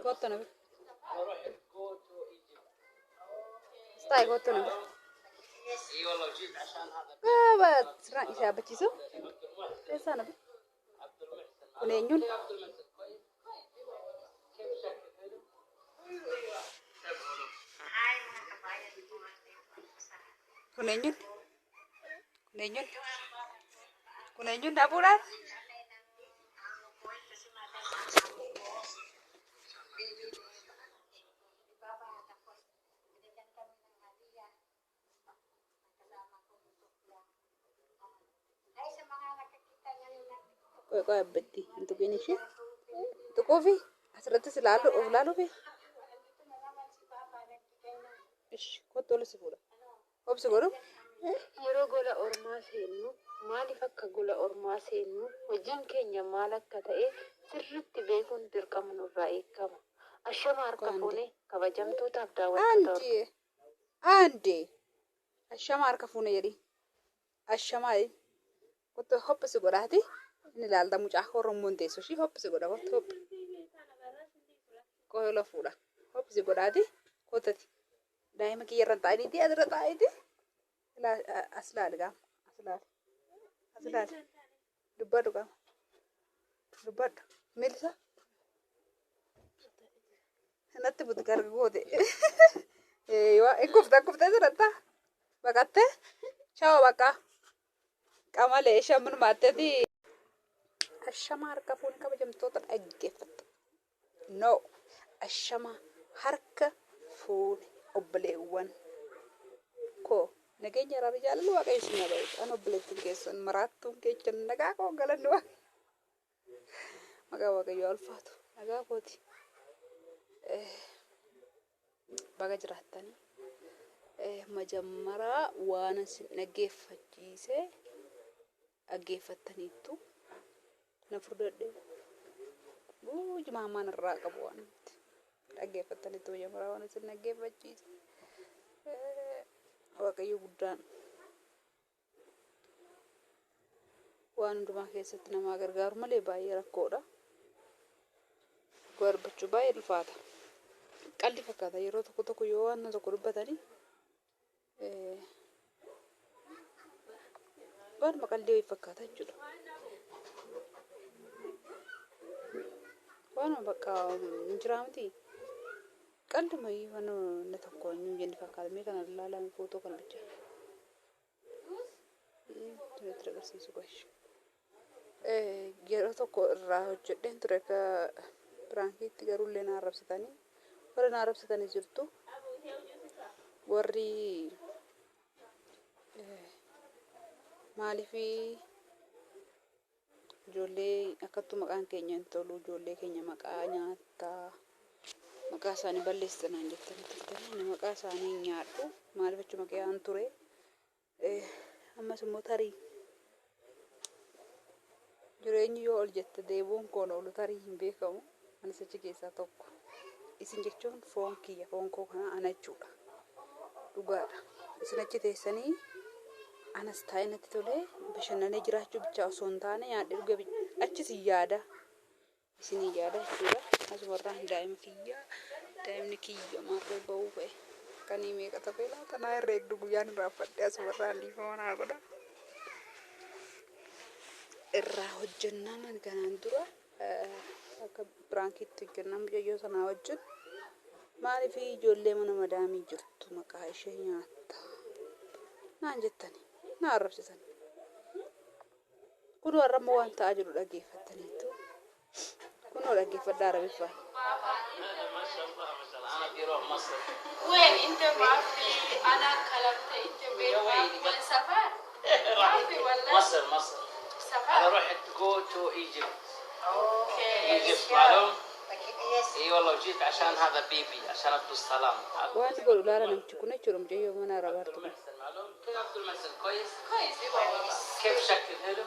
Kottu na bira. Staayi kottu na bira. Baaba sirnaan isa yaabbachiisu. Keessaa na bira. Kun eenyuun? Kun eenyuun? Kun eenyuun? Kun eenyuun dhabuudhaan? Qoy qoy abbatti hin tuqin ishee. Tuquufi asirrattis ilaalu of ilaaluufi. Ish kottu ol si fuudha. Obsi godhu. Yeroo gola ormaa seennu maaliif akka gola ormaa seennu, hojiin keenya maal akka ta'e sirriitti beekuun dirqama nurraa eegama. Ashama harka Qoy fuune kabajamtootaaf daawwattoota Andi andi ashama harka fuune jedhi. Ashamaa jedhi. Kottu hophisi godhaati. Inni ilaalta mucaa Oromoon teessu ishii hophisi godha kottu hophi. Qoy ola fuudha. Hophisi godhaati. Kottati. Daa'ima kiyya irra taa'iniiti asirra taa'iti. As ilaali gaama. As ilaali. As ilaali. Dubbadhu gaama. Dubbadhu. Miilisa. Natti buti garga goote. Hin kufte kuftee jiratta. Baqattee. Chaawa bakka. Qamalee shamun maatteeti. Ashama harka fuune kabajamtoota dhaggeeffattu. No. Ashama harka fuune obboleewwan koo. Nageenya araara jaalala waaqayyo isin haa baay'isu. An obboleettiin keessan maraattuun keessan nagaa koo galanni waaqa. Maqaa waaqayyoo ulfaatu. Nagaa kooti. Baga jiraattanii. Majammaraa waan isin dhaggeeffachiise dhaggeeffattaniittu. Na furdadhe. Guujuma hamaan irraa qabu waan nuti. Dhaggeeffattaniittu majammaraa waan isin dhaggeeffachiise. Waaqayyo guddaan waan hundumaa keessatti namaa gargaaru malee baay'ee rakkoodha. Dhugaa dubbachuu baay'ee ulfaata. Qalli fakkaata yeroo tokko tokko yoo waan tokko dubbatanii waanuma qaldii wayii fakkaata jechuudha. Waanuma bakka hin jiraa miti. Qalduma wayii waan inni tokko hin jenne fakkaata. Mee kana ilaalaa footoo kana bichaa. Isinitti agarsiisu gosh. Yeroo tokko irraa hojjedheen ture akka prankiitti garuu illee na arrabsitanii. Warri na arrabsitanii jirtu. Warri maaliif ijoollee akkattu maqaan keenya hin tolu ijoollee keenya maqaa nyaattaa maqaa isaanii balleessita naan jettanii turtanii ani maqaa isaanii hin nyaadhu maaliif achuma qe'aan ture. Ammas immoo tarii jireenyi yoo ol jette deebi'uun koon oolu tarii hin beekamu. Anis achi keessaa tokko. Isin jechuun foon kiyya foon koo kana ana jechuudha. Dhugaadha. Isin achi teessanii anas taa'ee natti tolee bashannanee jiraachuu bichaa osoo hin taane nyaadhee dhuge achis hin yaada. Isinii yaada jechuudha. Asumarraan daa'ima kiyya daa'imni kiyya maarree ba'uu ba'e. Kanii meeqa ta'e laata naa herreegdu guyyaan irraa uffadhe asumarraan dhiifama naa godha. Irraa hojjennaan ani kanaan dura akka prankiitti hojjennaan mucayyoo sanaa wajjin maaliif ijoollee mana madaamii jirtu maqaa ishee nyaatta naan jettani na arrabsitan. Kunoo har'a immoo waan ta'aa jiru dhaggeeffattaniittu. Kunoo dhaggeeffadhaa Arabiffaan. وين انت ما في انا كلمت انت بيت ما في وين سفر ما في ولا مصر مصر انا سفر رحت go to Egypt. okay. Egypt معلوم اي والله وجيت عشان هذا baby عشان عبد السلام. Waan godhu laala namichi kun jechuudha mucayyoo mana عبد arabaartu kun. المحسن معلوم كيف عبد المحسن كويس؟ كويس ايوه والله. كيف شكل حلو؟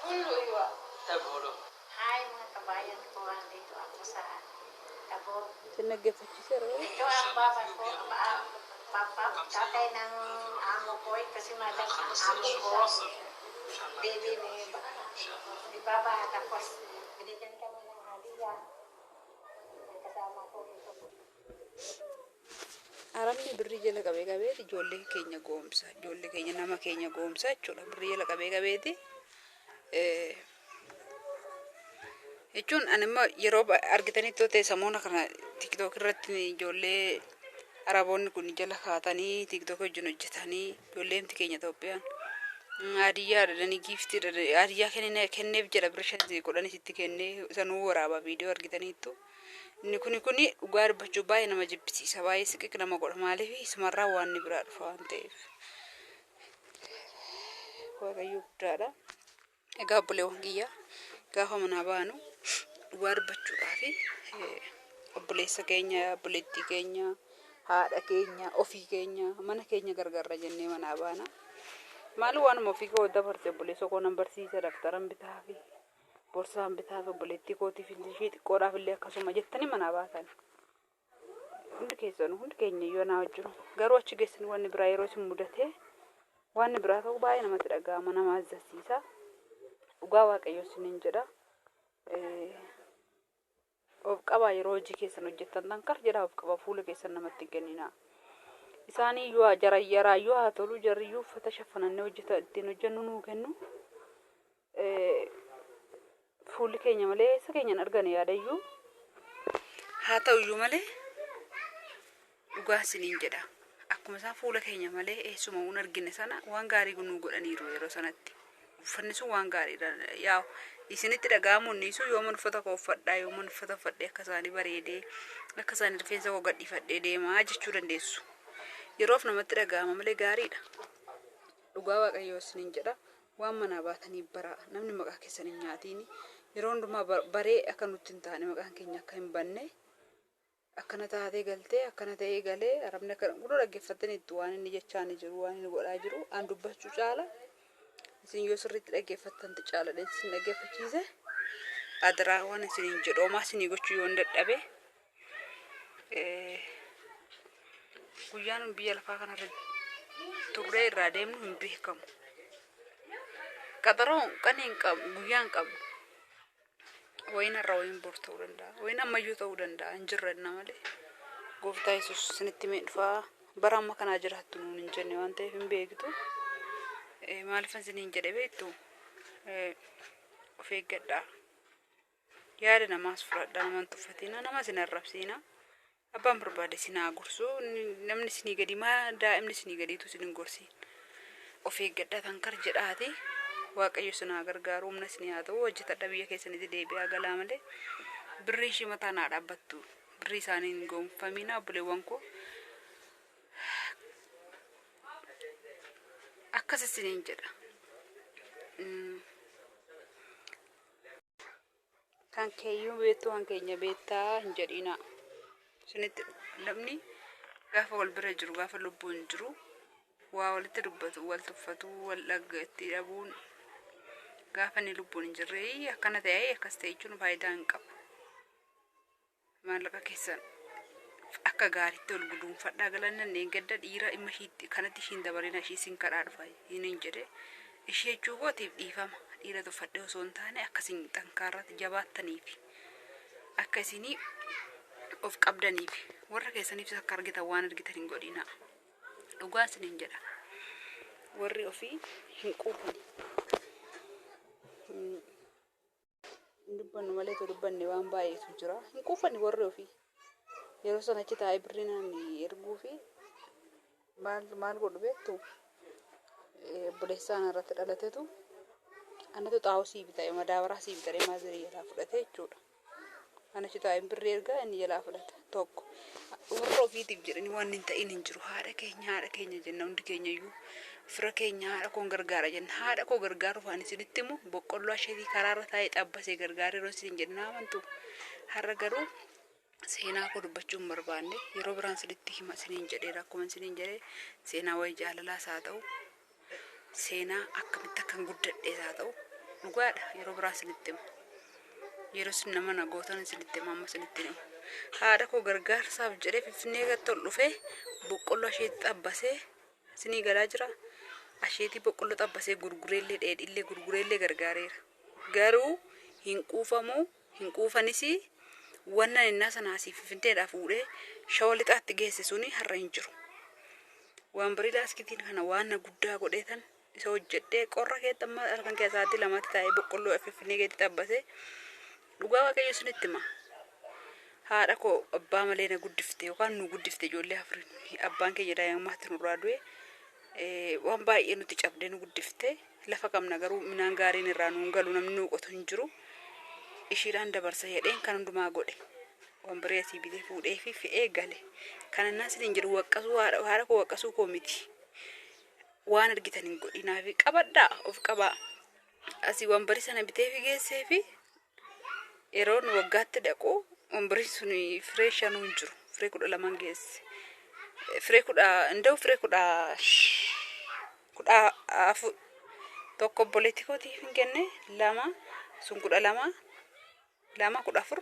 كله ايوه. انتبهوا له. Hi mga kabayan ko, andito ako sa Tabo. Isin dhaggeeffachiiseera. Ito ang baba ko, papa, tatay ng amo ko, ito si madam ang amo ko. Baby ni baba, tapos binigyan kami ng hadiah. May Kasama ko ito. Arabni birrii jala qabee qabeeti ijoollee keenya goomsa. Ijoollee keenya nama keenya goomsa jechuudha. Birrii jala qabee qabeeti. Jechuun ani immoo yeroo argitanitti yoo ta'e samoona kana TikTok irratti ijoollee Araboonni kun jala kaatanii TikTok wajjin hojjetanii ijoolleen keenya Itoophiyaan hadiyyaa dhadhanii giiftii hadiyyaa kenneef jedha birrii shan kudhan isitti kennee sanuu waraabaa viidiyoo argitaniittu. Inni kuni dhugaa dubbachuu baay'ee nama jibbisiisa, baay'ee siqiq nama godha. Maaliif isumarraa waan inni biraa dhufa waan ta'eef. Waaqayyo guddaadha. Egaa obboleewwan kiyya, gaafa manaa baanu dhugaa dubbachuudhaaf obboleessa keenya, obboleettii keenya, haadha keenya, ofii keenya, mana keenya gargaarra jennee manaa baana. Maali waanuma ofii koo dabarte obboleessa koo nan barsiisa, daftaran bitaa fi borsaan bitaa fi obboleettii kootiif ishee xiqqoodhaaf illee akkasuma jettanii manaa baatan. Hundi keessanuu, hundi keenya iyyuu anaa wajjin. Garuu achi geessanii wanni biraa yeroo isin mudatee wanni biraa ta'u baay'ee namatti dhaga'ama, nama azzasiisa. Dhugaa Waaqayyo isiniin jedha. Of qabaa yeroo hojii keessan hojjettan tankar jedhaa of qaba, fuula keessan namatti hin kenninaa. Isaanii iyyuu jara yaraayyuu haa tolu, jarriyyuu uffata shaffanannee hojjeta ittiin hojjennu nuu kennu. Fuulli keenya malee eessa keenya hin argane yaadayyuu. Haa ta'uyyuu malee dhugaa isiniin jedha. Akkuma isaan fuula keenya malee eessuma hin argine sana waan gaarii nuu godhaniiru yeroo sanatti. Uffanni sun waan gaariidha. Yaa isinitti dhaga'amu innisu yooman uffata koo uffadhaa, yooman uffata uffadhee akka isaanii bareedee akka isaanii rifeensa koo gadhiifadhee deemaa jechuu dandeessu. Yeroof namatti dhaga'ama malee gaariidha. Dhugaa Waaqayyoo isiniin jedha. Waan manaa baatanii baraa, namni maqaa keessan hin nyaatiin. Yeroo hundumaa baree akka nutti hin taane, maqaan keenya akka hin banne, akkana taatee galtee, akkana ta'ee galee, arabni akka guddaa dhaggeeffataniitu waan inni jechaa ni jiru, waan inni godhaa jiru an dubbachuu caala isin yoo sirriitti dhaggeeffattanti caala isin dhaggeeffachiise. Adaraa waan isiniin jedhu homaa isinii gochuu yoo hin dadhabe, guyyaan biyya lafaa kanarra turree irraa deemnu hin beekamu. Qaxaroo qanii hin qabu, guyyaa hin qabu. Wayin har'a, wayin bor ta'uu danda'a. Wayin ammayyuu ta'uu danda'a. Hin jirrenna malee. Gooftaa Yesuus isinitti mee dhufaa, bara amma kanaa jiraattu nuun hin jenne waan ta'eef hin beektu. Maaliif isiniin jedhe beektu? Of eeggadhaa. Yaada namaas fudhadhaa, nama hin tuffatina, nama isin arrabsiina. Abbaan barbaade isin haa gorsu. Namni isinii gadi maa daa'imni isinii gadiitu isin hin gorsiin. Of eeggadhaa, tankar jedhaati. Waaqayyo isin haa gargaaru, humna isinii haa ta'u, hojjetadha, biyya keessanitti deebi'aa galaa malee. Birrii ishii mataa naa dhaabbattu. Birrii isaanii hin gonfamina, obboleewwan koo. Akkas isiniin jedha. Kan keeyyuu beektu kan keenya beektaa hin jedhina. Isinitti namni gaafa wal bira jiru, gaafa lubbuun jiru waa walitti dubbatu, wal tuffatu, wal dhaggeetti dhabuun, gaafa inni lubbuun hin jirre akkana ta'e, akkas ta'e jechuun faayidaa hin qabu. Maallaqa keessan akka gaariitti ol guduunfadhaa galannan gadda dhiira dhimma ishiitti kanatti ishiin dabalina ishii sin kadhaa dhufa hin jedhe. Ishee jechuu kootiif dhiifama, dhiira tuffadhee osoo hin taane akkasiin xankaarratti jabaattaniif, akka isinii of qabdaniif, warra keessaniifis akka argitan waan argitan hin godhina. Dhugaa isiniin jedha. Warri ofii hin quufani. Hin dubbannu malee otoo dubbanne waan baay'eetu jira. Hin quufani warri ofii. Yeroo sana achi taa'ee birrii naan erguu fi maal maal godhu beektu? Obboleessaan irratti dhalatetu anatu xaa'oo sii bita, madaabaraa sii bita, maazirii jalaa fudhate jechuudha. Ana achi taa'ee birrii ergaa, inni jalaa fudhata tokko. Warra ofiitiif jedhanii waan hin ta'in hin jiru. Haadha keenya, haadha keenya jenna hundi keenya iyyuu. Fira keenya haadha koon gargaara jenna. Haadha koo gargaaruuf ani isinitti himu boqqolloo asheetii karaarra taa'ee xabbasee gargaaree yeroo isin jedhu na amantu. Har'a garuu seenaa koo dubbachuu hin barbaanne, yeroo biraan isinitti hima isiniin jedheera. Akkuma isiniin jedhee, seenaa wayii jaalalaas haa ta'u, seenaa akkamitti akkan guddadhees haa ta'u, dhugaadha, yeroo biraan isinitti hima. Yeroo isin nama na gootan isinitti hima, amma isinitti hima. Haadha koo gargaarsaaf jedhee Finfinnee gatti ol dhufee boqqolloo asheetii xabbasee isinii galaa jira. Asheetii boqqolloo xabbasee gurgureellee, dheedhiillee gurgureellee gargaareera. Garuu hin quufamu, hin quufanis. Wannan innaa sana asii Finfinneedhaa fuudhee Shawa Lixaatti geesse suni har'a hin jiru. Waanbarii laaskitiin kana waan na guddaa godheetan isa hojjedhee qorra keetti amma halkan keessa sa'aatii lamatti taa'ee boqqolloo Finfinnee keetti xabbasee dhugaa Waaqayyo isinitti hima. Haadha koo abbaa malee na guddifte yookaan nu guddifte ijoollee afurin abbaan keenya daa'imummaatti nurraa du'e waan baay'ee nutti cabdee nu guddifte lafa qabna garuu minaan gaariin irraa nuun galu namni nuu qotu hin jiru. Ishiidhaan dabarsa jedheen kan hundumaa godhe. Wambaree asii bitee fuudhee fi fe'ee gale. Kana innaan isiniin jedhu waqqasuu haadha haadha koo waqqasuu koo miti. Waan argitan hin godhinaa fi qabadhaa of qabaa. Asii wambarii sana bitee fi geessee fi yeroon waggaatti dhaqu wambariin sun firee shanuu hin jiru. Firee 12n geesse. Firee kudha inda'u firee 14 tokko obboleettii kootiif hin kenne lama sun 12 lama 14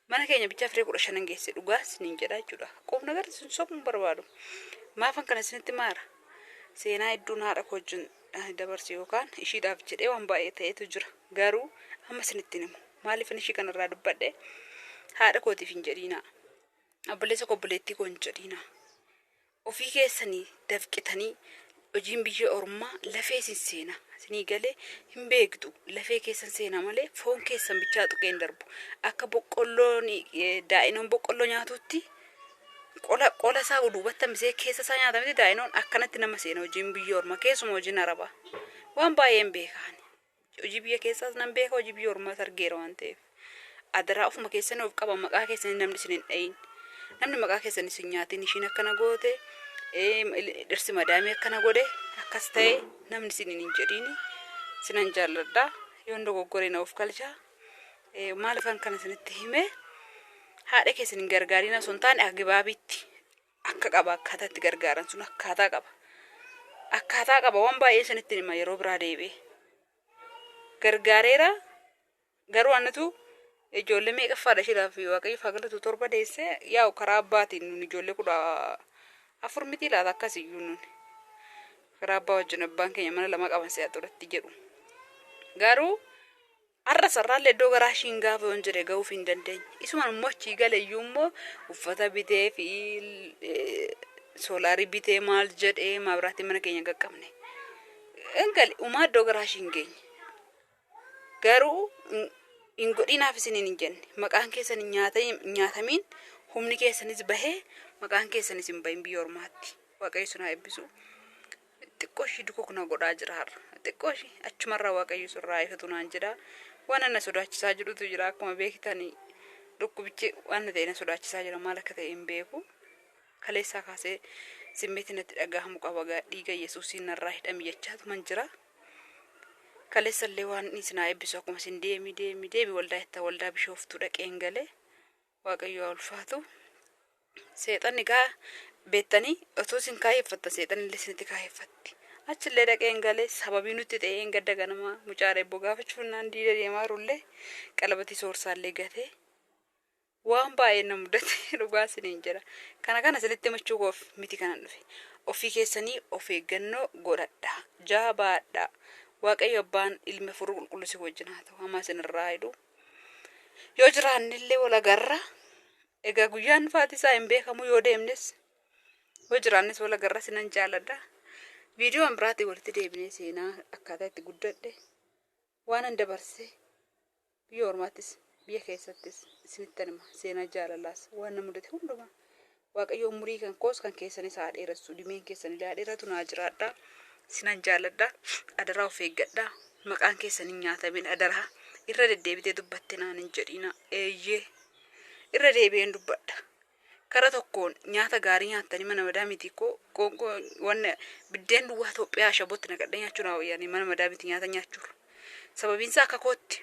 mana keenya bichaa firee 15n geesse dhugaa isiniin jedha jechuudha. Qubna gara isin sobuun barbaadu. Maafan kana isinitti maara? Seenaa hedduun haadha koo wajjin dabarse yookaan ishiidhaaf jedhee waan baay'ee ta'etu jira. Garuu amma isinitti himu. Maaliifan ishii kanarraa dubbadhe? Haadha kootiif hin jedhiinaa. Obboleessa koo obboleettii koo hin jedhiinaa. Ofii keessanii dafqitanii hojiin biyya ormaa lafee isin seena. Isinii galee hin beektu. Lafee keessan seena malee foon keessan bichaa tuqee hin darbu. Akka boqqolloon daa'inoon boqqolloo nyaatutti qola qola isaa duubatti hambisee keessa isaa nyaata miti daa'inoon akkanatti nama seena hojiin biyya ormaa keessuma hojiin arabaa. Waan baay'een beekaan. Hojii biyya keessaas nan beeka hojii biyya ormaas argeera waan ta'eef. Adaraa ofuma keessanii of qaba maqaa keessanii namni isin hin dhayin. Namni maqaa keessan isin nyaatin ishiin akkana goote dhirsi madaamii akkana godhe akkas ta'e namni isin hin jedhiini. Sinan jaalladha. Yoon dogoggore na of galcha. Maalifan kana isinitti hime haadha keessan hin gargaariin osoo hin taane agibaabitti akka qaba akkaataa itti gargaaran sun akkaataa qaba. Akkaataa qaba waan baay'ee isinitti hima yeroo biraa deebi'ee. Gargaareera garuu anatu ijoollee meeqaffaadha isheedhaaf Waaqayyo haa galatu torba deesse yaa'u karaa abbaatiin nun ijoollee 14 miti laata akkasiyyuu nun karaa abbaa wajjin abbaan keenya mana lama qaban si'a turetti jedhu. Garuu har'a sarraallee iddoo garaa ishiin gaafa yoon jedhe ga'uuf hin dandeenye. Isumaan immoo achii gale iyyuu immoo uffata bitee fi soolaarii bitee maal jedhee maabiraatii mana keenya qaqqabne. Hin gale umaa iddoo garaa ishii hin geenye. Garuu hin godhinaaf isiniin hin jenne. Maqaan keessan hin nyaatamiin humni keessanis bahee maqaan keessanis hin bahin biyya ormaatti. Waaqayyo isin haa eebbisu. Xiqqoo ishii dukuk na godhaa jira har'a. Xiqqoo ishii achumarraa Waaqayyo sirraa ifatu naan jedha. Waan na sodaachisaa jirutu jira akkuma beektani dhukkubichi waan ta'e na sodaachisaa jira maal akka ta'e hin beeku. Kaleessaa kaasee simmeetti natti dhagahamu qaba dhiiga Yesuusiin narraa hidhami jechaatuman jira. Kaleessallee waan isin haa eebbisu akkuma isin deemi deemi deemi waldaa itti waldaa Bishooftuu dhaqeen galee Waaqayyo haa ulfaatu. Seexanni gaa beektanii otoo isin kaayeffattan seexanni illee isinitti kaayeffatti. Achillee dhaqeen galee sababii nutti ta'een gadda ganama mucaa reebboo gaafachuuf naan diida deemaa jirullee qalabatii soorsaallee gatee waan baay'ee na mudate dhugaa isiniin jedha. Kana kana isinitti himachuu koof miti kanan dhufe. Ofii keessanii of eeggannoo godhadha. Jabaadha. Waaqayyo abbaan ilmi hafuurri qulqullu si wajjin haa ta'u. Hamaa isinirraa hidhu. Yoo jiraannillee wal agarra. Egaa guyyaan dhufaatii isaa hin beekamu yoo deemnes yoo jiraannes wal agarra sinan jaaladha. Viidiyoon biraatiin walitti deebinee seenaa akkaataa itti guddadhe waanan dabarse biyya ormaattis biyya keessattis isinittan hima seenaa jaalalaas waan na mudate hundumaa Waaqayyo umurii kan koos kan keessanis haa dheeressu dhimeen keessan illee haa dheeratu naa jiraadha sinan jaaladha adaraa of eeggadha maqaan keessan hin nyaatamin adaraa irra deddeebitee dubbatte naan hin jedhina eeyyee irra deebi'een dubbadha kara tokkoon nyaata gaarii nyaattanii mana madaamiiti koo qoonqoo wanna biddeen duwwaa Itoophiyaa ashabootti naqadhee nyaachuu naa wayyaanii mana madaamiiti nyaata nyaachuurra sababiin isaa akka kootti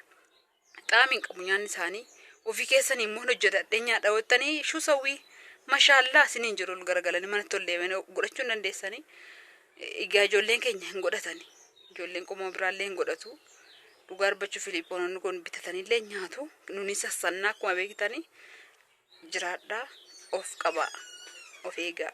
xaamii hin qabu nyaanni isaanii ofii keessanii immoo hojjetadhee nyaadha jettanii shusawwii mashaallaa isiniin jiru ol garagalanii manatti ol deemanii godhachuu hin dandeessanii. Egaa ijoolleen keenya hin godhatani. Ijoolleen qomoo biraallee hin godhatu. Dhugaa dubbachuu Filiippoononni kun bitataniillee nyaatu. Nuni sassannaa akkuma beektanii jiraadhaa of qabaa of eegaa.